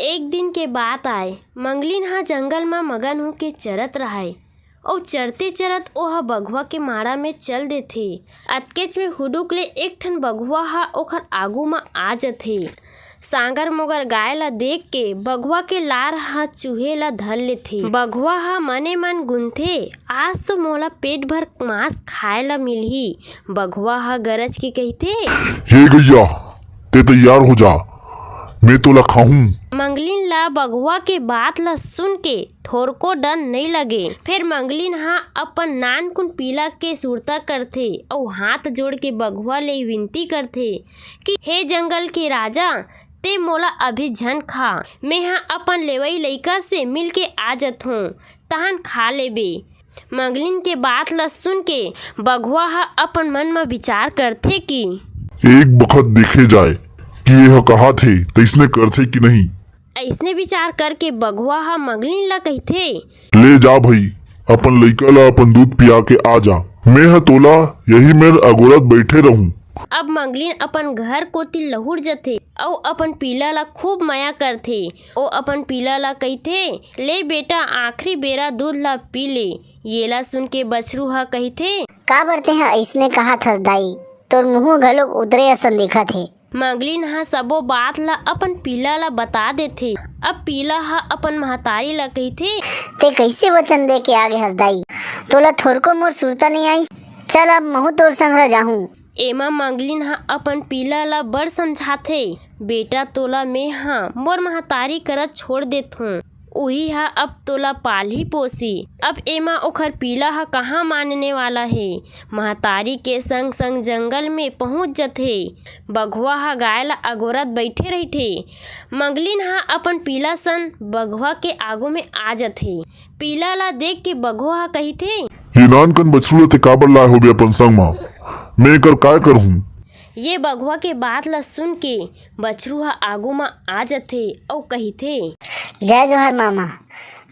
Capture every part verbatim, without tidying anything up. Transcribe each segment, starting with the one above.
एक दिन के बात आय, मंगलिन ह जंगल म मगन होके चरत रहय। अउ चरते चरत ओह बघवा के माड़ा में चल देथे। अतकेच में हुडुक ले एक ठन बघवा ह ओखर आगू म आ जथे। सांगर मोगर गाय ल देख के बघवा के लार ह चूहे ल धर लेथे। बघवा ह मने मन गुनथे, "आज तो मोला पेट भर मांस खाए ल मिलही।" बघवा ह गरज के कहिथे, "ये गैया, ते तैयार हो जा, मैं तोला खाहूं।" मंगलिन ला बघवा के बात ला सुन के थोरको डर नइ लगे। फेर मंगलिन हा अपन नानकुन पीला के सुरता करथे अउ हाथ जोड़ के बघवा ले विनती करथे कि "हे जंगल के राजा, ते मोला अभी झन खा, मेंहा अपन लेवई लइका से मिलके आ जथों, तहन खा लेबे।" मंगलिन के बात ल सुन के बघवा ह अपन मन म विचार करथे कि एक बखत देखे जाए कि एह कहाथे तइसने करथे कि नहीं। अइसने विचार करके बघवा ह मंगलिन ल कहिथे, "ले जा भई, अपन लइका ल अपन दूध पिया के आ जा। मेंह तोला यही मेर अगोरत बइठे रहूं।" अब मंगलिन अपन घर कोति लहुट जथे अउ अपन पीला ल खूब मया करथे। ओ अपन पीला ल कहिथे, "ले बेटा, आखिरी बेरा दूध ल पी ले।" येला सुन के बछरू ह कहिथे, "काबर तेंह अइसने कहत हस दाई? तोर मुंह घलोक उतरे असन दिखत हे।" मंगलिन ह सबो बात ल अपन पीला ल बता देथे। अब पीला ह अपन महतारी ल कहिथे, "ते कइसे वचन दे के आगे हस दाई? तोला थोरको मोर सुरता नइ आइस। चल, अब महूं तोर संग रह जाहूं।" एमा मंगलिन ह अपन पीला ल बड़ समझाथे, "बेटा, तोला मेंहा मोर महतारी करा छोड़ देथों, उही ह अब तोला पालही पोसही।" अब एमा ओखर पीला ह कहाँ मानने वाला हे। महतारी के संग-संग जंगल में पहुंच जथे। बघवा ह गाय ल अगोरत बइठे रहिथे। मंगलिन ह अपन पीला सन बघवा के आगू में आ जथे। पीला ल देख के बघवा ह कहिथे, "ये नानकन बछरू ल ते काबर लाए होबे अपन संग म? मैं एकर काय करहूं?" ये बघवा के बात ल सुन के बछरू ह आगू म आ जथे अउ कहिथे, "जय जोहार मामा,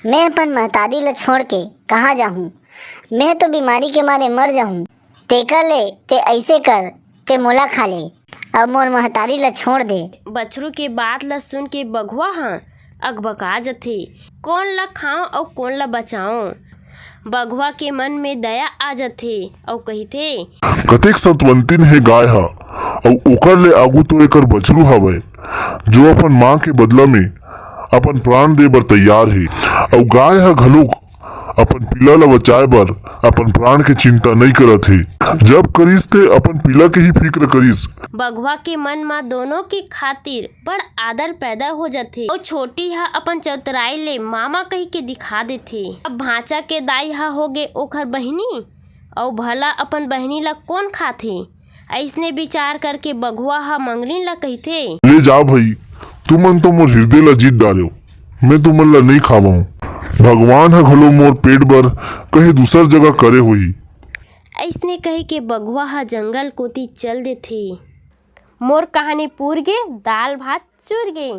मैं अपन महतारी ल छोड़ के कहाँ जाहूं? मैं तो बीमारी के मारे मर जाहूं। तेकर ले ते अइसे कर, ते मोला खा ले अउ मोर महतारी ल छोड़ दे।" बछरू के बात ल सुन के बघवा ह अकबका जथे, "कोन ल खांव अउ कोन ल बचांव?" बघवा के मन में दया आ जथे अउ कहिथे, "कतेक सतवंतिन हे गाय ह, अउ ओकर ले आगू तो एकर बछरू हवय, जो अपन मां के बदला में अपन प्राण दे बर तैयार हे, अउ गाय ह घलोक अपन पीला ल बचाए बर अपन प्राण के चिंता नइ करत हे। जब करिस ते अपन पीला के ही फिक्र करिस।" बघवा के मन म दोनों के खातिर बड़ आदर पैदा हो जथे। अउ छोटी ह अपन चतुराई ले मामा कहि के दिखा देथे। अब भांचा के दाई ह होगे ओखर बहिनी, अउ भला अपन बहिनी ला कोन खाथे? अइसने विचार करके बघवा ह मंगलिन ला कहिथे, "ले जा भई, तुमन तो मोर हिरदे ला जीत डारेव, मैं तुमन ला नइ खावंव। भगवान ह घलो मोर पेट बर कहीं दूसर जगह करे होही।" अइसने कहि के बघवा ह जंगल कोति चल देथे। मोर कहानी पूर गे, दाल भात चूर गे।